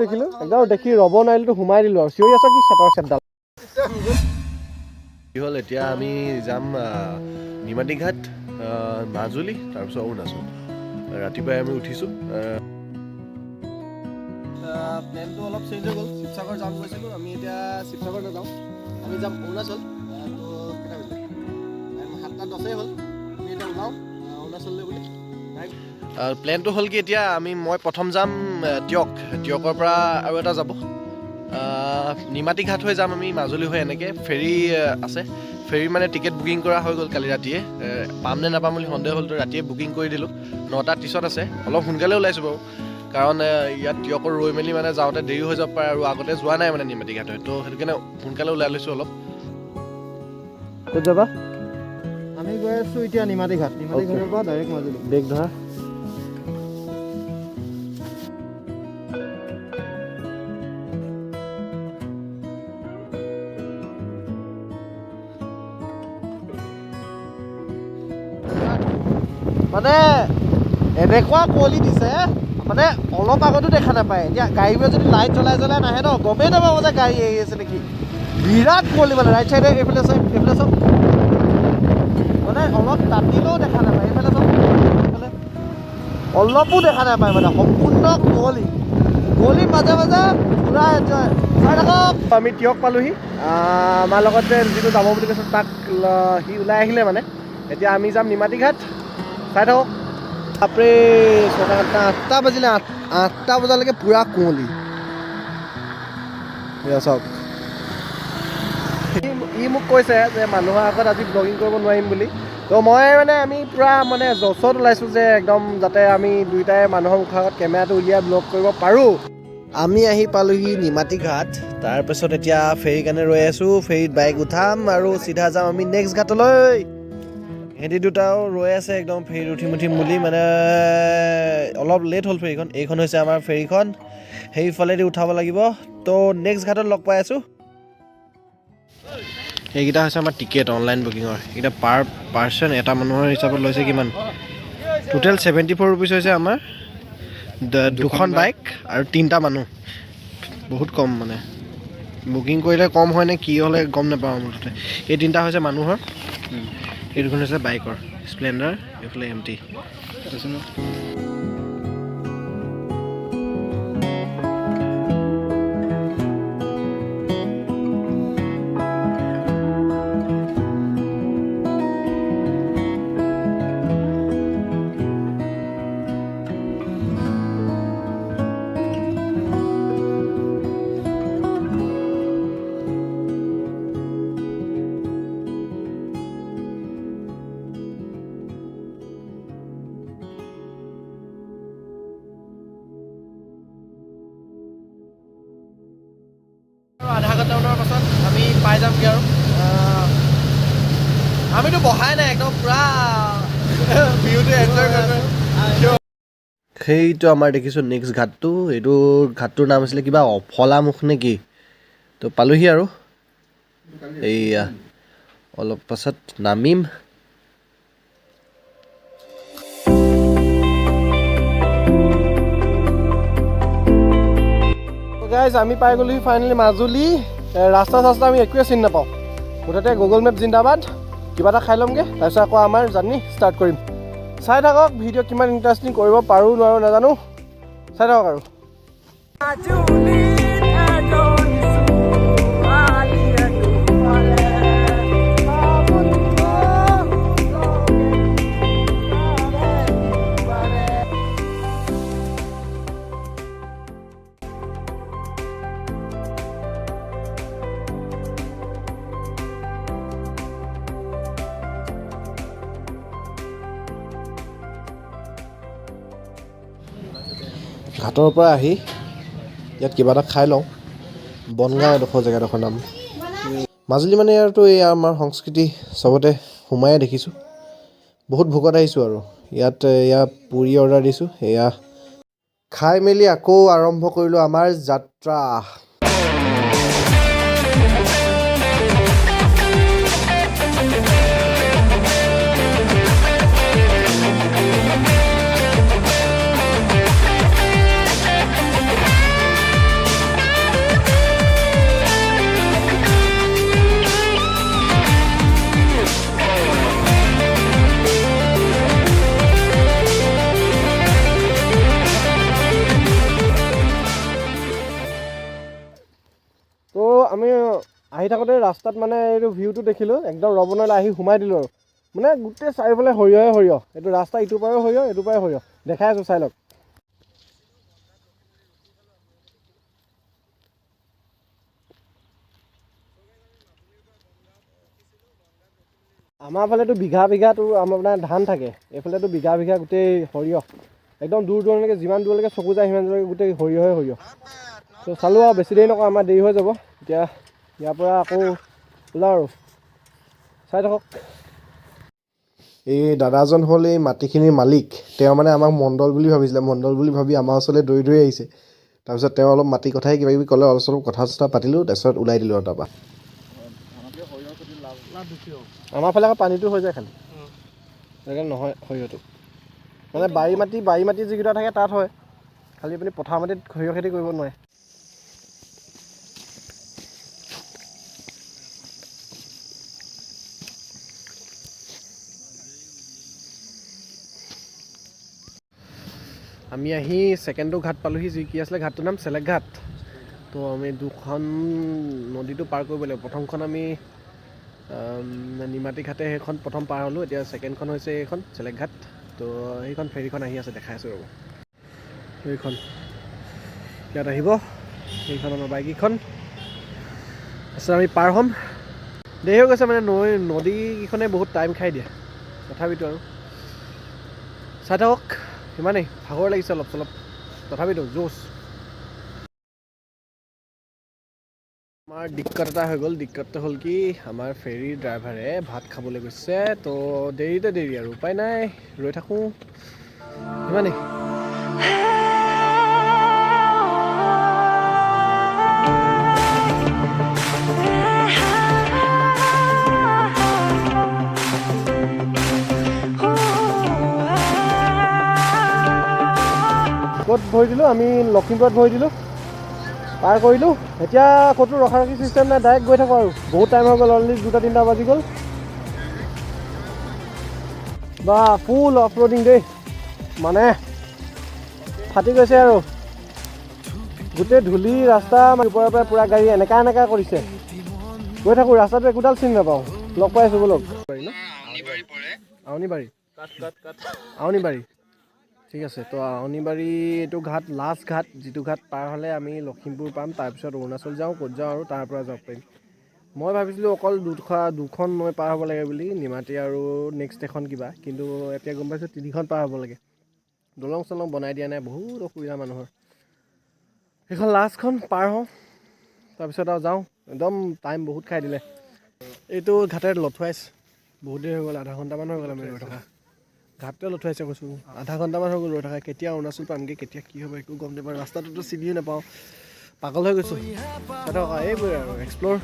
দেখিলোঁ, একদম দেখি ৰ'ব নোৱাৰিলোঁ, সোমাই দিলোঁ আৰু। চিঞৰি আছ কি চেটৰ চেটডাল? কি হ'ল, এতিয়া আমি যাম নিমাতীঘাট, মাজুলী, তাৰপিছত অৰুণাচল। ৰাতিপুৱাই আমি উঠিছোঁ। প্লেনটো অলপ চেঞ্জ হৈ গ'ল। শিৱসাগৰ যাম কৈছিলোঁ আমি, এতিয়া শিৱসাগৰ নাযাওঁ, আমি যাম অৰুণাচল। তো কেইটা বাজিলে? 7টা 10েই হ'ল। আমি এতিয়া ওলাওঁ অৰুণাচললৈ বুলি। প্লেনটো হ'ল কি, এতিয়া আমি মই প্ৰথম যাম টীয়ক। টীয়কৰ পৰা আৰু এটা যাব, নিমাতীঘাট হৈ যাম আমি মাজুলী হৈ। এনেকৈ ফেৰী আছে। ফেৰী মানে টিকেট বুকিং কৰা হৈ গ'ল কালি ৰাতিয়ে। পাম নে নাপাম বুলি সন্দেহ হ'ল, তো ৰাতিয়ে বুকিং কৰি দিলোঁ। 9টা 30ত আছে। অলপ সোনকালে ওলাইছোঁ বাৰু, কাৰণ ইয়াত টীয়কৰ ৰৈ মেলি মানে যাওঁতে দেৰি হৈ যাব পাৰে আৰু আগতে যোৱা নাই মানে নিমাতীঘাট হৈ, তো সেইটো কাৰণে সোনকালে ওলাই লৈছোঁ অলপ। ক'ত যাবা? আমি গৈ আছোঁ এতিয়া নিমাতীঘাট। নিমাতীঘাটৰ পৰা ডাইৰেক্ট মাজুলী। বেগ ধৰা। মানে এনেকুৱা কুঁৱলী দিছে, মানে অলপ আগতো দেখা নাপায়। এতিয়া গাড়ীবোৰে যদি লাইট জ্বলাই জ্বলাই নাহে ন, গমেই নাপাব যে গাড়ী আহি আছে নেকি। বিৰাট কুঁৱলী মানে ৰাইট চাইডে এইফালে চাওক, এইফালে চাওক, মানে অলপ তাতিলেও দেখা নাপায়। এইফালে চাওক, এইফালে অলপো দেখা নাপায়, মানে সম্পূৰ্ণ কুঁৱলী। কুঁৱলীৰ মাজে মাজে পূৰা এনজয়। চাই থাকক। আমি টীয়ক পালোহি। আমাৰ লগত যে যিটো যাব বুলি কৈছোঁ, তাক সি ওলাই আহিলে। মানে এতিয়া আমি যাম নিমাতীঘাট। চাই থাকক। বাপৰে, 6টা, 7টা, 8টা বাজিলে। 8টা বজালৈকে পূৰা কুঁৱলী। এয়া চাওক। ই মোক কৈছে যে মানুহৰ আগত আজি ব্লগিং কৰিব নোৱাৰিম বুলি। তো মই মানে আমি পূৰা মানে জচত ওলাইছোঁ যে একদম যাতে আমি দুয়োটাই মানুহৰ মুখৰ আগত কেমেৰাটো উলিয়াই ব্লগ কৰিব পাৰোঁ। আমি আহি পালোহি নিমাতীঘাট। তাৰপিছত এতিয়া ফেৰীৰ কাৰণে ৰৈ আছোঁ। ফেৰীত বাইক উঠাম আৰু চিধা যাম আমি নেক্সট ঘাটলৈ। সিহঁতি দুটাও ৰৈ আছে একদম ফেৰীত উঠিম উঠিম বুলি। মানে অলপ লেট হ'ল ফেৰীখন। এইখন হৈছে আমাৰ ফেৰীখন, সেইফালেদি উঠাব লাগিব। তো নেক্সট ঘাটত লগ পাই আছোঁ। এইকেইটা হৈছে আমাৰ টিকেট অনলাইন বুকিঙৰ। এইকেইটা পাৰ পাৰ্চন, এটা মানুহৰ হিচাপত লৈছে কিমান? টোটেল 74 ৰুপিজ হৈছে আমাৰ দুখন বাইক আৰু তিনিটা মানুহ। বহুত কম, মানে বুকিং কৰিলে কম হয় নে কি হ'লে গম নাপাওঁ। মুঠতে এই তিনিটা হৈছে মানুহৰ, এই দুখন হৈছে বাইকৰ, স্প্লেণ্ডাৰ, এইফালে এম টি। আৰু আধা ঘণ্টামানৰ পাছত আমি পাই যামগৈ আৰু। আমিতো বহাই নাই, একদম পূৰা ভিউটো এনজয় কৰি। সেইটো আমাৰ দেখিছোঁ নেক্সট ঘাটটো। এইটো ঘাটটোৰ নাম আছিলে কিবা অফলামুখ নে কি। তো পালোহি আৰু, এইয়া অলপ পাছত নামিম। গাইজ, আমি পাই গ'লোহি ফাইনেলি মাজুলী। ৰাস্তা চাস্তা আমি একোৱে চিনি নাপাওঁ। মুঠতে গুগল মেপ জিন্দাবাদ। কিবা এটা খাই ল'মগৈ, তাৰপিছত আকৌ আমাৰ জাৰ্ণি ষ্টাৰ্ট কৰিম। চাই থাকক ভিডিঅ', কিমান ইণ্টাৰেষ্টিং কৰিব পাৰোঁ নোৱাৰোঁ নাজানো, চাই থাকক আৰু। মাজুলীত এজনী ছোৱালীয়ে দুফালে বাবুল লগে দুবাৰে। ঘাটৰ পৰা আহি ইয়াত কিবা এটা খাই লওঁ। বনগাঁও এডোখৰ জেগাডোখৰ নাম মাজুলী। মানে ইয়াৰতো এই আমাৰ সংস্কৃতি চবতে সোমায়ে দেখিছোঁ। বহুত ভোকত আহিছোঁ আৰু ইয়াত এয়া পুৰি অৰ্ডাৰ দিছোঁ। এয়া খাই মেলি আকৌ আৰম্ভ কৰিলোঁ আমাৰ যাত্ৰা। আহি থাকোঁতে ৰাস্তাত মানে এইটো ভিউটো দেখিলোঁ, একদম ৰ'ব নোৱাৰিলে, আহি সোমাই দিলোঁ আৰু। মানে গোটেই চাৰিওফালে সৰিয়হে সৰিয়হ, এইটো ৰাস্তা ইটো পাৰেও সৰিয়হ, এইটো পাৰে সৰিয়হ। দেখাই আছোঁ, চাই লওক। আমাৰ ফালেতো বিঘা বিঘাটো আমাৰ মানে ধান থাকে, এইফালেতো বিঘা বিঘা গোটেই সৰিয়হ, একদম দূৰ দূৰণিলৈকে, যিমান দূৰলৈকে চকু যায় সিমান দূৰলৈকে গোটেই সৰিয়হে সৰিয়হ। ত' চালোঁ আৰু, বেছি দেৰি নকৰোঁ, আমাৰ দেৰি হৈ যাব। এতিয়া ইয়াৰ পৰা আকৌ ওলাওঁ আৰু, চাই থাকক। এই দাদাজন হ'ল এই মাটিখিনিৰ মালিক। তেওঁ মানে আমাক মণ্ডল বুলি ভাবিছিলে, মণ্ডল বুলি ভাবি আমাৰ ওচৰলৈ দৌৰি দৌৰি আহিছে। তাৰপিছত তেওঁ অলপ মাটিৰ কথাই কিবা কিবি ক'লে, অলপ চলপ কথা চথা পাতিলোঁ, তাৰপিছত ওলাই দিলোঁ আৰু তাৰপৰা। আমাৰ ফালে আকৌ পানীটো হৈ যায় খালি, সেইকাৰণে নহয় সৰিয়হটো। মানে বাৰী মাটি যিকেইটা থাকে তাত হয়, খালি আপুনি পথাৰ মাটিত সৰিয়হ খেতি কৰিব নোৱাৰে। আমি আহি ছেকেণ্ডটো ঘাট পালোহি, যি কি আছিলে ঘাটটোৰ নাম চেলেক ঘাট। তো আমি দুখন নদীটো পাৰ কৰিব লাগিব। প্ৰথমখন আমি নিমাতী ঘাটে সেইখন প্ৰথম পাৰ হ'লোঁ, এতিয়া ছেকেণ্ডখন হৈছে এইখন চেলেক ঘাট। তো সেইখন ফেৰীখন আহি আছে, দেখাই আছোঁ ৰ'ব। সেইখন ইয়াত আহিব, সেইখন আমাৰ বাইককেইখন। তাৰপিছত আমি পাৰ হ'ম। দেৰি হৈ গৈছে, মানে নদীকেইখনে বহুত টাইম খাই দিয়ে। তথাপিতো আৰু চাই থাকক, সিমানেই। ভাগৰ লাগিছে অলপ চলপ, তথাপিতো জোচ। আমাৰ দিক্কত এটা হৈ গ'ল। দিক্কতটো হ'ল কি, আমাৰ ফেৰীৰ ড্ৰাইভাৰে ভাত খাবলৈ গৈছে, তো দেৰিতে দেৰি আৰু উপায় নাই, ৰৈ থাকোঁ, সিমানেই। ক'ত ভৰি দিলোঁ আমি? লখিমপুৰত ভৰি দিলোঁ, পাৰ কৰিলোঁ। এতিয়া ক'তো ৰখা ৰখি চিষ্টেম নাই, ডাইৰেক্ট গৈ থাকোঁ আৰু। বহুত টাইম হৈ গ'ল অলৰেডি, 2টা 3টা বাজি গ'ল। বা ফুল অফ ৰোডিং দেই, মানে ফাটি গৈছে আৰু। গোটেই ধূলি ৰাস্তা, মানে ওপৰৰ পৰা পূৰা গাড়ী এনেকা এনেকা কৰিছে। গৈ থাকোঁ, ৰাস্তাটো একোডাল চিনি নাপাওঁ। লগ পাই আছোঁ, ব'লক। আউনীবাৰী, আউনীবাৰী, ঠিক আছে। তো আউনীবাৰী এইটো ঘাট, লাষ্ট ঘাট, যিটো ঘাট পাৰ হ'লে আমি লখিমপুৰ পাম, তাৰপিছত অৰুণাচল যাওঁ, ক'ত যাওঁ আৰু তাৰ পৰা যাব পাৰিম। মই ভাবিছিলোঁ অকল দুখন নৈ পাৰ হ'ব লাগে বুলি, নিমাতী আৰু নেক্সট এখন কিবা, কিন্তু এতিয়া গম পাইছোঁ তিনিখন পাৰ হ'ব লাগে। দলং চলং বনাই দিয়া নাই, বহুত অসুবিধা মানুহৰ। সেইখন লাষ্টখন পাৰ হওঁ, তাৰপিছত আৰু যাওঁ। একদম টাইম বহুত খাই দিলে। এইটো ঘাটে লথুৱাইছে, বহুত দেৰি হৈ গ'ল, আধা ঘণ্টামান হৈ গ'ল আমি ৰৈ থকা। ঘাটটোৱে লথুৱাইছে কৈছোঁ, আধা ঘণ্টামান হৈ গ'ল ৰৈ থকা। কেতিয়া অৰুণাচল পামগৈ, কেতিয়া কি হ'ব একো গম নাপাওঁ, ৰাস্তাটোতো চিনিও নাপাওঁ, পাগল হৈ গৈছোঁ। এইবোৰে আৰু এক্সপ্ল'ৰ।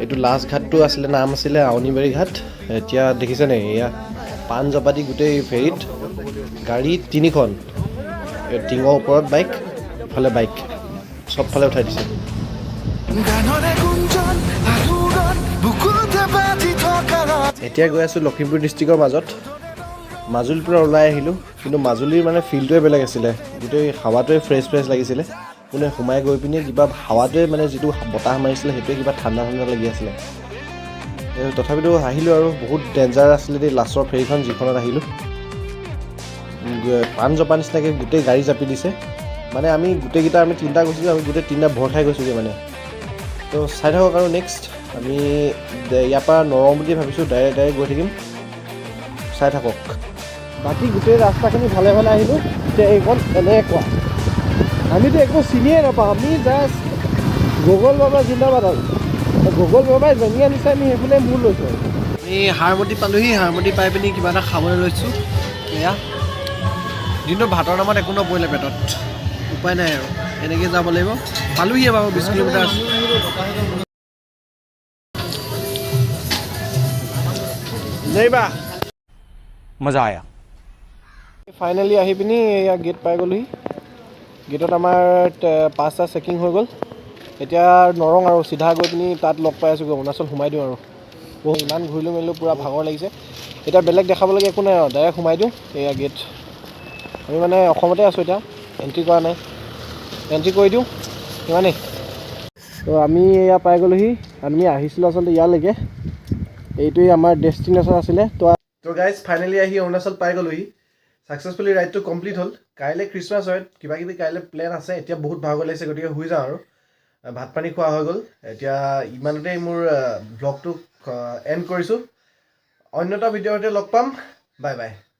এইটো লাষ্ট ঘাটটো আছিলে, নাম আছিলে আউনীবাৰী ঘাট। এতিয়া দেখিছে নে, এয়া পাণ জপা দি গোটেই ফেৰীত গাড়ী তিনিখন, এই টিঙৰ ওপৰত বাইক, ইফালে বাইক, চবফালে উঠাই দিছে। গানৰে গুঞ্জন আলোড়ন বুকুতে বাজি থকা। এতিয়া গৈ আছোঁ লখিমপুৰ ডিষ্ট্ৰিক্টৰ মাজত। মাজুলীৰ পৰা ওলাই আহিলোঁ, কিন্তু মাজুলীৰ মানে ফিলটোৱে বেলেগ আছিলে। গোটেই হাৱাটোৱে ফ্ৰেছ ফ্ৰেছ লাগিছিলে। কোনে সোমাই গৈ পিনে কিবা হাৱাটোৱে, মানে যিটো বতাহ মাৰিছিলে, সেইটোৱে কিবা ঠাণ্ডা ঠাণ্ডা লাগি আছিলে। তথাপিতো আহিলোঁ আৰু। বহুত ডেঞ্জাৰ আছিলে দেই লাষ্টৰ ফেৰীখন যিখনত আহিলোঁ। পাণ জপা নিচিনাকৈ গোটেই গাড়ী জাপি দিছে। মানে আমি গোটেইকেইটা, আমি তিনিটা গৈছিলোঁ, আমি গোটেই তিনিটা ভয় খাই গৈছোঁগৈ মানে। তো চাই থাকক আৰু। নেক্সট আমি ইয়াৰ পৰা নৰওঁ বুলি ভাবিছোঁ, ডাইৰেক্ট ডাইৰেক্ট গৈ থাকিম, চাই থাকক। বাকী গোটেই ৰাস্তাখিনি ভালে ভালে আহিলোঁ, এতিয়া এইকণ এনেকুৱা, আমিতো একো চিনিয়ে নাপাওঁ। আমি জাষ্ট গুগল বাবা জিন্দাবাদ আৰু গুগল বাবাই যেনি আনিছে আমি সেইফালে মূৰ লৈছোঁ। আৰু আমি হাৰমতি পালোহি। হাৰমতি পাই পিনি কিবা এটা খাবলৈ লৈছোঁ। এয়া দিনটো ভাতৰ নামত একো নপৰিলে পেটত, উপায় নাই আৰু এনেকৈ যাব লাগিব। পালোহিয়ে বাৰু, 20 কিলোমিটাৰ আছে। নেইবা। मज़ा आया। ফাইনেলি আহি পিনি এয়া গেট পাই গ'লোহি। গেটত আমাৰ পাঁচটা চেকিং হৈ গ'ল। এতিয়া নৰং আৰু, চিধা গৈ পিনি তাত লগ পাই আছোঁগৈ। অৰুণাচল সোমাই দিওঁ আৰু। বহুত ইমান ঘূৰিলোঁ মেলিলোঁ, পূৰা ভাগৰ লাগিছে। এতিয়া বেলেগ দেখাবলগীয়া একো নাই আৰু, ডাইৰেক্ট সোমাই দিওঁ। এয়া গেট, আমি মানে অসমতে আছোঁ এতিয়া, এণ্ট্ৰি কৰা নাই, এণ্ট্ৰি কৰি দিওঁ, সিমানেই। তো আমি এয়া পাই গ'লোহি। আমি আহিছিলোঁ আচলতে ইয়ালৈকে, এইটোৱেই আমাৰ ডেষ্টিনেশ্যন আছিলে। তো গাইজ, ফাইনেলি আহি অৰুণাচল পাই গ'লোহি। ছাকচেছফুলি ৰাইডটো কমপ্লিট হ'ল। কাইলৈ খ্ৰীষ্টমাছ হয়, কিবা কিবি কাইলৈ প্লেন আছে। এতিয়া বহুত ভাগৰ লাগিছে, গতিকে শুই যাওঁ আৰু ভাত পানী খোৱা হৈ গ'ল। এতিয়া ইমানতেই মোৰ ব্লগটো এণ্ড কৰিছোঁ। অন্য এটা ভিডিঅ'তে লগ পাম। Bye bye.